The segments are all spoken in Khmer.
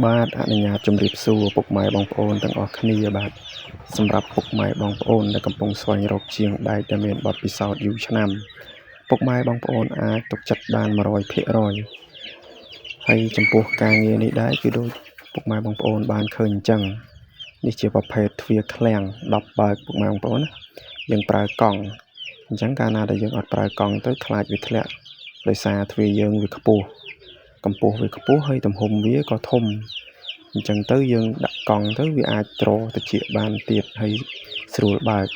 បាទអនុញ្ញាតជម្រាបសួរពុកម៉ែបងប្អូនទាំងអស់គ្នាបាទសម្រាប់ពុកម៉ែបងប្អូនដែលកំពុងស្វែងរកជាងដែកដែលមានបទពិសោធន៍យូរឆ្នាំពុកម៉ែបងប្អូនអាចទុកចិត្តបាន100%ហើយចំពោះការងារនេះដែរគឺដូចពុកម៉ែបងប្អូនបានឃើញអញ្ចឹងនេះជាប្រភេទទ្វារឃ្លាំង10បើកពុកម៉ែបងប្អូនណាយើងប្រើកង់អញ្ចឹងកាលណាដែលយើងអត់ប្រើកង់ទៅខ្លាចវាធ្លាក់ដោយសារទ្វារយើងវាខ្ពស់កម្ពស់វាខ្ពស់ហើយទំហំវាក៏ធំអញ្ចឹងទៅយើងដាក់កង់ទៅវាអាចទ្រតិចបានទៀតហើយស្រួលបើក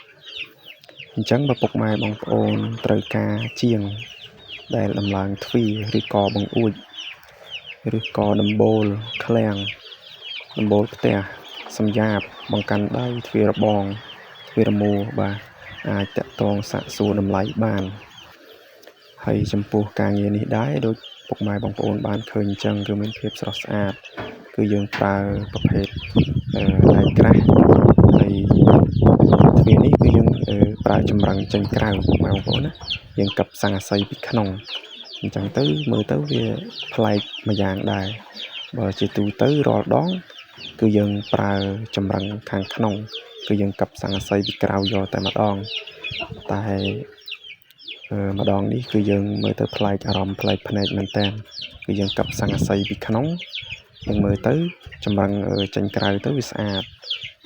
អញ្ចឹងបើពុកម៉ែបងប្អូនត្រូវការជាងដែលដំឡើងទ្វារឬក៏បង្អួចឬក៏ដំបូលឃ្លាំងដំបូលផ្ទះសំយ៉ាបបង្កាន់ដៃទ្វាររបងទ្វារមួបាទអាចតាក់ទងសាកសួរតម្លៃបានហើយចំពោះការងារនេះដែរដូចពុកម៉ែបងប្អូនបានឃើញអញ្ចឹងគឺមានភាពស្រស់ស្អាតគឺយើងប្រើប្រភេទដែកក្រាស់ហើយទ្វារនេះគឺយើងប្រើចម្រឹងចេញក្រៅពុកម៉ែបងប្អូនណាយើងកឹបស័ង្កសីពីក្នុងអញ្ចឹងទៅមើលទៅវាប្លែកម្យ៉ាងដែរបើជាទូទៅរាល់ដងគឺយើងប្រើចម្រឹងខាងក្នុងគឺយើងកឹបស័ង្កសីពីក្រៅយកតែម្ដងតែម្ដងនេះគឺយើងមើលទៅប្លែកអារម្មណ៍ប្លែកភ្នែកមែនតើគឺយើងកឹបស័ង្កសីពីក្នុងយើងមើលទៅចម្រឹងចេញក្រៅទៅវាស្អាត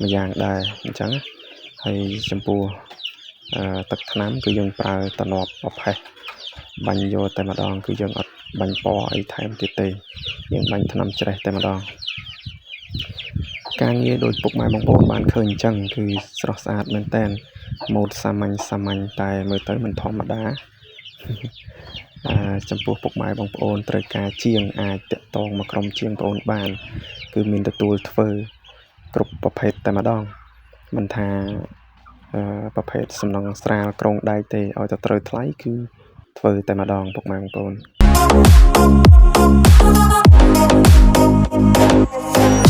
ម្យ៉ាងដែរអញ្ចឹងហើយចំពោះទឹកថ្នាំគឺយើងប្រើតំណប់ប្រផេះបាញ់យកតែម្ដងគឺយើងអត់បាញ់ពណ៌អីថែមទៀតទេយើងបាញ់ថ្នាំច្រេះតែម្ដងការងារដោយពុកម៉ែបងប្អូនបានឃើញអញ្ចឹងគឺស្រស់ស្អាតមែនតើម៉ូតសាមញ្ញសាមញ្ញតែមើលទៅមិនធម្មតាចំពោះពុកម៉ែបងប្អូនត្រូវការជាងអាចតាក់ទងមកក្រុមជាងបងប្អូនបានគឺមានទទួលធ្វើគ្រប់ប្រភេទតែម្ដងមិនថាប្រភេទសំណង់ស្រាលក្រងដែកទេឲ្យតែត្រូវថ្លៃគឺធ្វើតែម្ដងពុកម៉ែបងប្អូន Thank